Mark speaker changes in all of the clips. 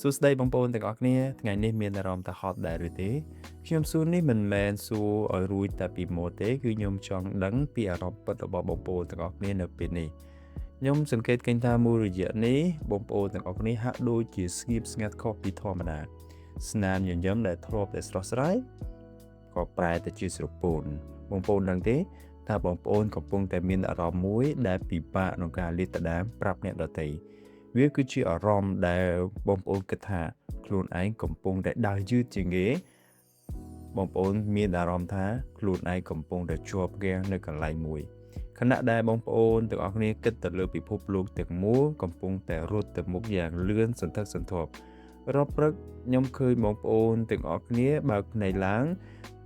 Speaker 1: សួស្តីបងប្អូនទាំងអស់គ្នាថ្ងៃនេះមានអារម្មណ៍ថាហត់ដែរឬទេខ្ញុំសួរនេះមិនមែនសួរឲ្យរួចតែពីមាត់ទេគឺខ្ញុំចង់ដឹងពីអារម្មណ៍ពិតរបស់បងប្អូនទាំងអស់គ្នានៅពេលនេះខ្ញុំសង្កេតឃើញថាមួយរយៈនេះបងប្អូនទាំងអស់គ្នាហាក់ដូចជាស្ងៀមស្ងាត់ខុសពីធម្មតាស្នាមញញឹមដែលធ្លាប់តែស្រស់ស្រាយក៏ប្រែទៅជាស្រពោនបងប្អូនដឹងទេថាបងប្អូនកំពុងតែមានអារម្មណ៍មួយដែលពិបាកក្នុងការលាតត្រដាងប្រាប់អ្នកដទៃ វាគឺជាអារម្មណ៍ដែលបងប្អូនគិតថាខ្លួនឯងកំពុងតែដើរយឺតជាងគេបងប្អូនមានអារម្មណ៍ថាខ្លួនឯងកំពុងតែជាប់គាំងនៅកន្លែងមួយខណៈដែលបងប្អូនទាំងអស់គ្នាគិតទៅលើពិភពលោកទាំងមូលកំពុងតែរត់ទៅមុខយ៉ាងលឿនសន្ធឹកសន្ធាប់រាល់ព្រឹកខ្ញុំឃើញបងប្អូនទាំងអស់គ្នាបើកភ្នែកឡើង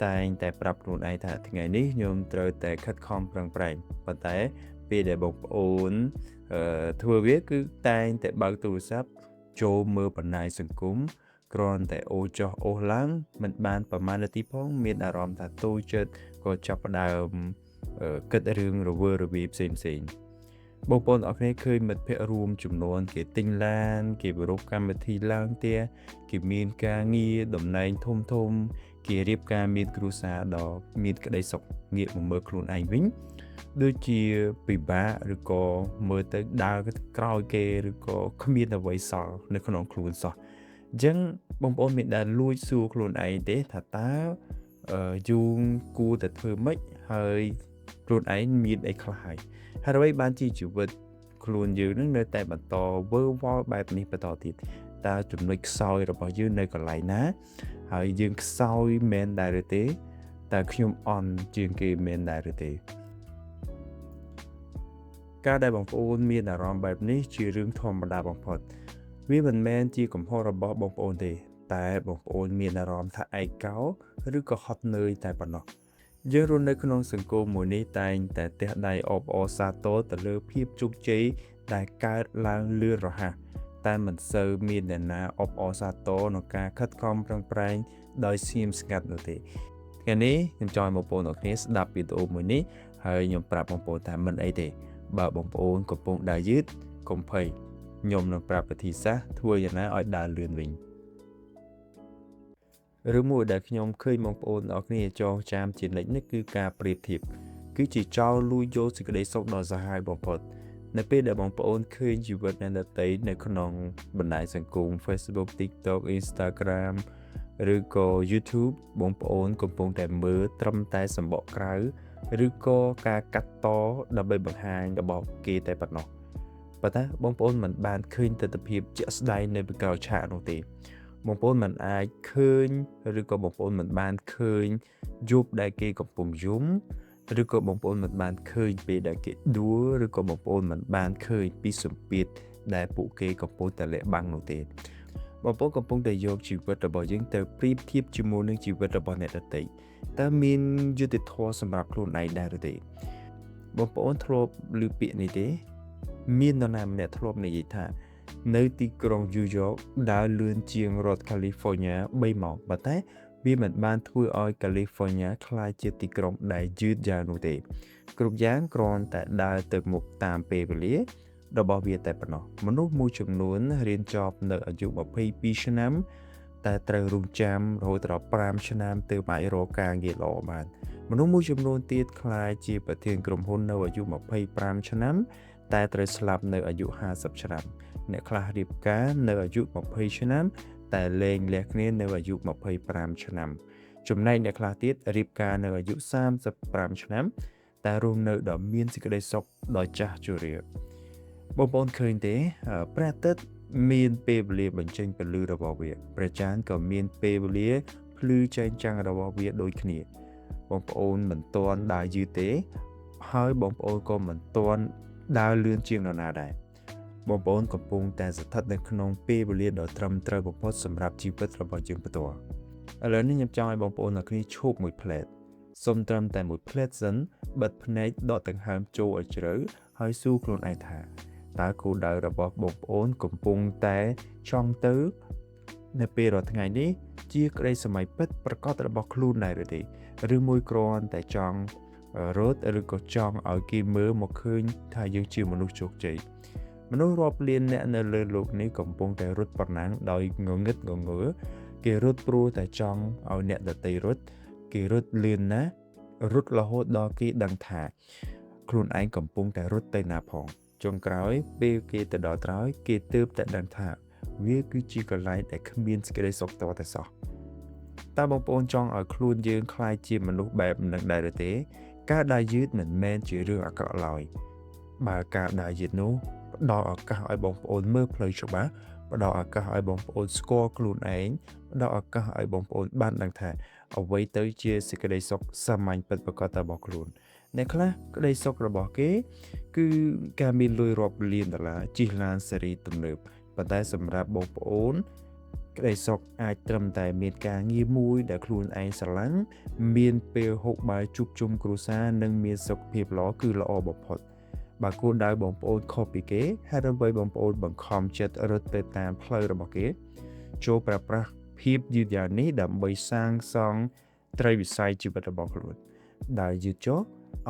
Speaker 1: តែងតែប្រាប់ខ្លួនឯងថាថ្ងៃនេះខ្ញុំត្រូវតែខិតខំប្រឹងប្រែងប៉ុន្តែពេលដែលបងប្អូនធ្វើវាគឺតែងតែបើកទូរស័ព្ទចូលមើលបណ្ដាញសង្គមគ្រាន់តែអូចុះអូសឡើងមិនបានប្រហែលនាទីផងមានអារម្មណ៍ថាតូចចិត្តក៏ចាប់ផ្ដើមគិតរឿងរវើរវាយផ្សេងផ្សេងៗបងប្អូនទាំងអស់គ្នាឃើញមិត្តភ័ក្តិរួមចំនួនគេទិញឡានគេប្រារព្ធកម្មវិធីឡើងផ្ទះគេមានការងារតំណែងធំធំ គេរៀបការមានគ្រួសារដ៏មានក្តីសុខងាកមកមើលខ្លួនឯងវិញដូចជាពិបាកឬក៏មើលទៅដើរក្រោយគេឬក៏គ្មានអ្វីសល់នៅក្នុងខ្លួនសោះអញ្ចឹងបងប្អូនមានដែលលួចសួរខ្លួនឯងទេថាតើយូងគួរតែធ្វើម៉េចហើយខ្លួនឯងមានអីខ្លះហើយហើយអ្វីបានជាជីវិតខ្លួនយើងនឹងនៅតែបន្តវើវល់បែបនេះបន្តទៀតតើចំណុចខ្សោយរបស់យើងនៅកន្លែងណា ហើយយើងខ្សោយមែនដែរឬទេតើខ្ញុំអន់ជាងគេមែនដែរឬទេការដែលបងប្អូនមានអារម្មណ៍បែបនេះជារឿងធម្មតាបំផុតវាមិនមែនជាកំហុសរបស់បងប្អូនទេ តែបងប្អូនមានអារម្មណ៍ថាឯកោឬក៏ហត់នឿយតែប៉ុណ្ណោះយើងរស់នៅក្នុងសង្គមមួយនេះតែងតែទះដៃអបអរសាទរទៅលើភាពជោគជ័យដែលកើតឡើងលឿនរហ័សតែមិនសូវមានអ្នកណាអបអរសាទរក្នុងការខិតខំប្រឹងប្រែងដោយស្ងៀមស្ងាត់នោះទេថ្ងៃនេះខ្ញុំចង់ឲ្យបងប្អូនទាំងគ្នាស្ដាប់វីដេអូមួយនេះហើយខ្ញុំប្រាប់បងប្អូនថាមិនអីទេបើបងប្អូនកំពុងដើរយឺតកុំភ័យខ្ញុំនឹងប្រាប់វិធីសាស្ត្រធ្វើយ៉ាងណាឲ្យដើរលឿនវិញឬមួយដែលខ្ញុំឃើញបងប្អូនទាំងអស់គ្នាចងចាំជានិច្ចនេះគឺការប្រៀបធៀបគឺជាចោលលួចយកសេចក្តីសុខដ៏សាហាវបំផុតនៅពេលដែលបងប្អូនឃើញជីវិតអ្នកដទៃនៅក្នុងបណ្ដាញសង្គម Facebook TikTok Instagram ឬក៏ YouTube បងប្អូនកំពុងតែមើលត្រឹមតែសម្បកក្រៅឬក៏ការកាត់តដើម្បីបង្ហាញរបស់គេតែប៉ុណ្ណោះប៉ុន្តែបងប្អូនមិនបានឃើញទិដ្ឋភាពជាក់ស្ដែងនៅពីក្រោយឆាកនោះទេបងប្អូនមិនអាចឃើញឬក៏បងប្អូនមិនបានឃើញយប់ដែលគេកំពុងយំឬក៏បងប្អូនមិនបានឃើញពេលដែលគេដួលឬក៏បងប្អូនមិនបានឃើញពីសម្ពាធដែលពួកគេកំពុងតែលាក់បាំងនោះទេបងប្អូនកំពុងតែយកជីវិតរបស់យើងទៅប្រៀបធៀបជាមួយនឹងជីវិតរបស់អ្នកដទៃតើមានយុត្តិធម៌សម្រាប់ខ្លួនឯងដែរឬទេបងប្អូនធ្លាប់ឮពាក្យនេះទេមាននរណាម្នាក់ធ្លាប់និយាយថានៅទីក្រុងញូវយ៉កដើរលឿនជាងរដ្ឋ California 3ម៉ោងប៉ុន្តែវាមិនបានធ្វើឲ្យ California ក្លាយជាទីក្រុងដែលយឺតយ៉ាវនោះទេគ្រប់យ៉ាងគ្រាន់តែដើរទៅមុខតាមពេលវេលារបស់វាតែប៉ុណ្ណោះមនុស្សមួយចំនួនរៀនចប់នៅអាយុ22ឆ្នាំតែត្រូវរងចាំរហូតដល់5ឆ្នាំទើបអាចរកការងារល្អបានមនុស្សមួយចំនួនទៀតក្លាយជាប្រធានក្រុមហ៊ុននៅអាយុ25ឆ្នាំតែត្រូវស្លាប់នៅអាយុ50ឆ្នាំអ្នកខ្លះរៀបការនៅអាយុ20ឆ្នាំតែលែងលះគ្នានៅអាយុ25ឆ្នាំចំណែកអ្នកខ្លះទៀតរៀបការនៅអាយុ35ឆ្នាំតែរស់នៅដ៏មានសេចក្តីសុខដល់ចាស់ជរាបងប្អូនឃើញទេព្រះអាទិត្យមានពេលវេលាបញ្ចេញពន្លឺរបស់វាព្រះច័ន្ទក៏មានពេលវេលាភ្លឺចែងចាំងរបស់វាដូចគ្នាបងប្អូនមិនទាន់ដើរយឺតទេហើយបងប្អូនក៏មិនទាន់ដើរលឿនជាងនរណាដែរបងប្អូនកំពុងតែស្ថិតនៅក្នុងពេលវេលាដ៏ត្រឹមត្រូវបំផុតសម្រាប់ជីវិតរបស់យើងផ្ទាល់ឥឡូវនេះខ្ញុំចង់ឲ្យបងប្អូនអ្នកគ្នាឈប់មួយភ្លែតសុំត្រឹមតែមួយភ្លែតសិនបិទភ្នែកដកដង្ហើមចូលឲ្យជ្រៅហើយសួរខ្លួនឯងថាតើគោលដៅរបស់បងប្អូនកំពុងតែចង់ទៅនៅពេលរាល់ថ្ងៃនេះជាក្តីសម័យពិតប្រកបរបស់ខ្លួនដែរឬទេឬមួយគ្រាន់តែចង់រត់ឬក៏ចង់ឲ្យគេមើលមកឃើញថាយើងជាមនុស្សជោគជ័យ មនុស្សរាប់លានអ្នកនៅលើលោកនេះកំពុងតែរត់ប្រណាំងដោយងងឹតងងើគេរត់ព្រោះតែចង់ឲ្យអ្នកដទៃរត់គេរត់លឿនណាស់រត់រហូតដល់គេដឹងថាខ្លួនឯងកំពុងតែរត់ទៅណាផងចុងក្រោយពេលគេទៅដល់ត្រើយគេទើបតែដឹងថាវាគឺជាកន្លែងដែលគ្មានសេចក្តីសុខទាល់តែសោះតើបងប្អូនចង់ឲ្យខ្លួនយើងក្លាយជាមនុស្សបែបនឹងដែរឬទេការដើរយឺតមិនមែនជារឿងអាក្រក់ឡើយបើការដើរយឺតនោះផ្ដល់ឱកាសឲ្យបងប្អូនមើលផ្លូវច្បាស់ផ្ដល់ឱកាសឲ្យបងប្អូនស្គាល់ខ្លួនឯងផ្ដល់ឱកាសឲ្យបងប្អូនបានដឹងថាអ្វីទៅជាសេចក្តីសុខសាមញ្ញពិតប្រាកដរបស់ខ្លួនអ្នកខ្លះក្តីសុខរបស់គេគឺការមានលុយរាប់លានដុល្លារជិះឡានស៊េរីទំនើបប៉ុន្តែសម្រាប់បងប្អូនក្តីសុខអាចត្រឹមតែមានការងារមួយដែលខ្លួនឯងស្រឡាញ់មានពេលហូបបាយជួបជុំគ្រួសារនិងមានសុខភាពល្អគឺល្អបំផុតបើគោលដៅបងប្អូនខុសពីគេហេតុអ្វីបងប្អូនបង្ខំចិត្តរត់ទៅតាមផ្លូវរបស់គេចូលប្រើប្រាស់ភាពយឺតយ៉ាវនេះដើម្បីសាងសង់ត្រីវិស័យជីវិតរបស់ខ្លួនដើរយឺតចុះ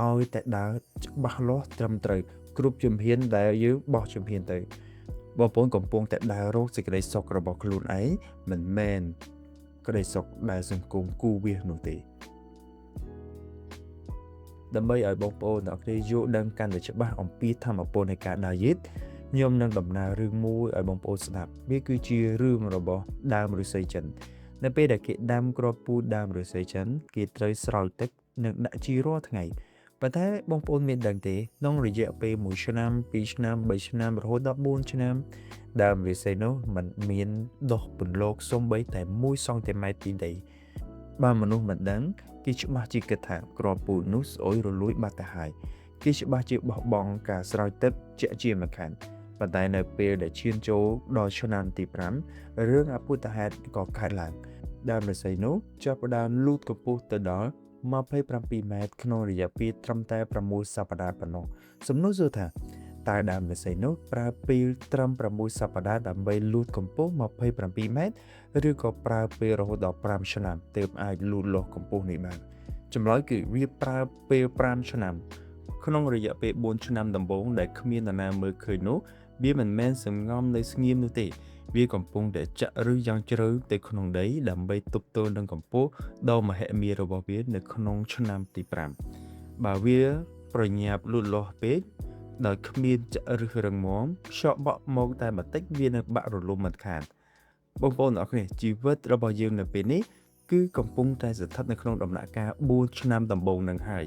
Speaker 1: ឲ្យតែដើរច្បាស់លាស់ត្រឹមត្រូវគ្រប់ជំហានដែលយើងបោះជំហានទៅបងប្អូនកំពុងតែដើររកសេចក្តីសុខរបស់ខ្លួនឯងមិនមែនក្តីសុខដែលសង្គមគូវាសនោះទេដើម្បីឲ្យបងប្អូនទាំងអស់គ្នាយល់ដឹងកាន់តែច្បាស់អំពីធម៌ពលនៃការដើរយឺតខ្ញុំនឹងដំណើររឿងមួយឲ្យបងប្អូនស្ដាប់វាគឺជារឿងរបស់ដើមឫស្សីចិននៅពេលដែលគេដាំគ្រាប់ពូជដើមឫស្សីចិនគេត្រូវស្រោចទឹកនិងដាក់ជីរាល់ថ្ងៃប៉ុន្តែបងប្អូនមានដឹងទេក្នុងរយៈពេល1ឆ្នាំ2ឆ្នាំ3ឆ្នាំរហូតដល់4ឆ្នាំដើមឫស្សីនោះមិនមានដុះពន្លកសូម្បីតែ1សង់ទីម៉ែត្រពីដីបើមនុស្សមិនដឹងគេច្បាស់ជាគិតថាគ្រាប់ពូជនោះស្អុយរលួយបាត់ទៅហើយគេច្បាស់ជាបោះបង់ការស្រោចទឹកជាក់ជាមិនខានប៉ុន្តែនៅពេលដែលឈានចូលដល់ឆ្នាំទី5រឿងអភូតហេតុក៏កើតឡើងដើមឫស្សីនោះចាប់ផ្ដើមលូតកម្ពស់ទៅដល់27ម៉ែត្រក្នុងរយៈពេលត្រឹមតែ6សប្តាហ៍ប៉ុណ្ណោះសំណួរសួរថាតើដើមឫស្សីនោះប្រើពេលត្រឹម6សប្តាហ៍ដើម្បីលូតកម្ពស់27ម៉ែត្រឬក៏ប្រើពេលរហូតដល់5ឆ្នាំទើបអាចលូតលាស់កម្ពស់នេះបានចម្លើយគឺវាប្រើពេល5ឆ្នាំក្នុងរយៈពេល4ឆ្នាំដំបូងដែលគ្មាននរណាមើលឃើញនោះវាមិនមែនសង្ងំនៅស្ងៀមនោះទេវាកំពុងតែចាក់ឫសយ៉ាងជ្រៅទៅក្នុងដីដើម្បីទប់ទល់នឹងកម្ពស់ដ៏មហិមារបស់វានៅក្នុងឆ្នាំទី5បើវាប្រញាប់លូតលាស់ពេកដោយគ្មានចាក់ឫសរឹងមាំខ្យល់បក់មកតែបន្តិចវានឹងបាក់រលំមិនខានបងប្អូនទាំងអស់គ្នាជីវិតរបស់យើងនៅពេលនេះគឺកំពុងតែស្ថិតនៅក្នុងដំណាក់កាល4ឆ្នាំដំបូងនឹងហើយ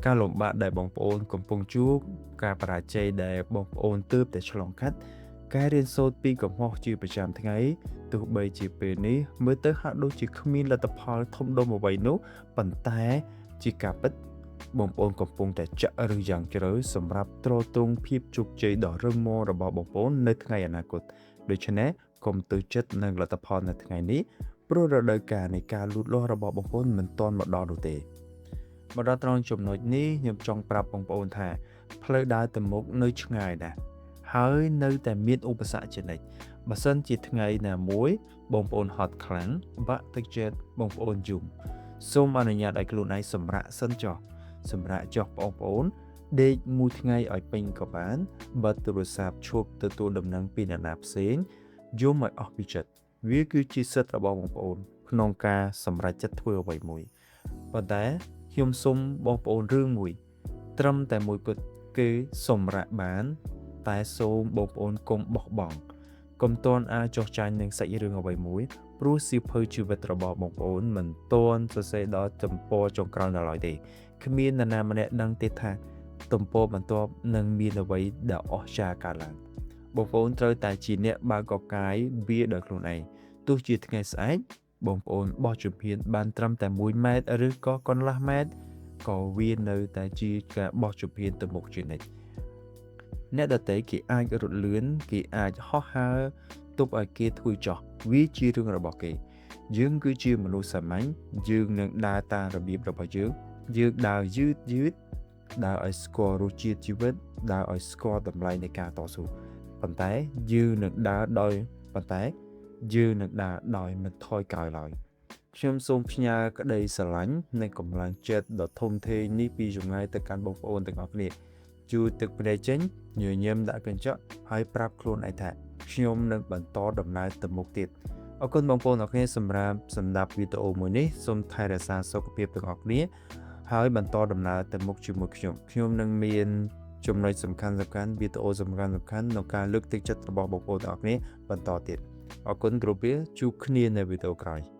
Speaker 1: ការលំបាកដែលបងប្អូនកំពុងជួបការបរាជ័យដែលបងប្អូនទើបតែឆ្លងកាត់ការរៀនសូត្រពីកំហុសជាប្រចាំថ្ងៃទោះបីជាពេលនេះមើលទៅហាក់ដូចជាគ្មានលទ្ធផលធំដុំអ្វីនោះប៉ុន្តែជាការពិតបងប្អូនកំពុងតែចាក់ឫសយ៉ាងជ្រៅសម្រាប់ទ្រទ្រង់ភាពជោគជ័យដ៏រឹងមាំរបស់បងប្អូននៅថ្ងៃអនាគតដូច្នេះកុំទៅចិត្តនឹងលទ្ធផលនៅថ្ងៃនេះព្រោះរដូវកាលនៃការលូតលាស់របស់បងប្អូនមិនទាន់មកដល់នោះទេមកដល់ត្រង់ចំណុចនេះខ្ញុំចង់ប្រាប់បងប្អូនថាផ្លូវដើរទៅមុខនៅឆ្ងាយណាស់ហើយនៅតែមានឧបសគ្គជានិច្ចបើសិនជាថ្ងៃណាមួយបងប្អូនហត់ខ្លាំងបាក់ទឹកចិត្តបងប្អូនយំសូមអនុញ្ញាតឲ្យខ្លួនឯងសម្រាកសិនចុះសម្រាកចុះបងប្អូនដេកមួយថ្ងៃឲ្យពេញក៏បានបើទូរស័ព្ទឈប់ទទួលដំណឹងពីអ្នកណាផ្សេងយំឲ្យអស់ពីចិត្តវាគឺជាសិទ្ធិរបស់បងប្អូនក្នុងការសម្រេចចិត្តធ្វើអ្វីមួយប៉ុន្តែខ្ញុំសូមបងប្អូនរឿងមួយត្រឹមតែមួយគត់គឺសម្រាកបានតែសូមបងប្អូនកុំបោះបង់កុំទាន់អាចចោះចាញ់នឹងសាច់រឿងអ្វីមួយព្រោះសៀវភៅជីវិតរបស់បងប្អូនមិនទាន់សរសេរដល់ទំព័រចុងក្រោយនៅឡើយទេគ្មាននរណាម្នាក់ដឹងទេថាទំព័របន្ទាប់នឹងមានអ្វីដែលអស្ចារ្យកើតឡើងបងប្អូនត្រូវតែជាអ្នកបើកកកាយវាដោយខ្លួនឯងទោះជាថ្ងៃស្អែកបងប្អូនបោះជំហានបានត្រឹមតែ1ម៉ែត្រឬក៏កន្លះម៉ែត្រក៏វានៅតែជាការបោះជំហានទៅមុខជានិច្ចអ្នកដទៃគេអាចរត់លឿនគេអាចហោះហើរទប់ឲ្យគេធ្វើចោះវាជារឿងរបស់គេយើងគឺជាមនុស្សសាមញ្ញយើងនឹងដើរតាមរបៀបរបស់យើងយើងដើរយឺតយឺតដើរឲ្យស្គាល់រសជាតិជីវិតដើរឲ្យស្គាល់តម្លៃនៃការតស៊ូប៉ុន្តែយើងនឹងដើរដោយប៉ុន្តែយើងនឹងដើរដោយមិនថយក្រោយឡើយខ្ញុំសូមផ្ញើក្តីស្រឡាញ់និងកម្លាំងចិត្តដ៏ធំធេងនេះពីចម្ងាយទៅកាន់បងប្អូនទាំងអស់គ្នា ជូតទឹកភ្នែកចេញញញឹមដាក់កញ្ចក់ហើយប្រាប់ខ្លួនឯងថាខ្ញុំនឹងបន្តដំណើរទៅមុខទៀតអរគុណបងប្អូនអរគ្នាសម្រាប់សម្ដាប់វីដេអូមួយនេះសូមថែរក្សាសុខភាពទាំងអស់គ្នាហើយបន្តដំណើរទៅមុខជាមួយខ្ញុំខ្ញុំនឹងមានចំណុចសំខាន់សំខាន់វីដេអូសំខាន់សំខាន់ក្នុងការលើកទឹកចិត្តរបស់បងប្អូនទាំងអស់គ្នាបន្តទៀតអរគុណគ្រប់វាជួបគ្នានៅវីដេអូក្រោយ។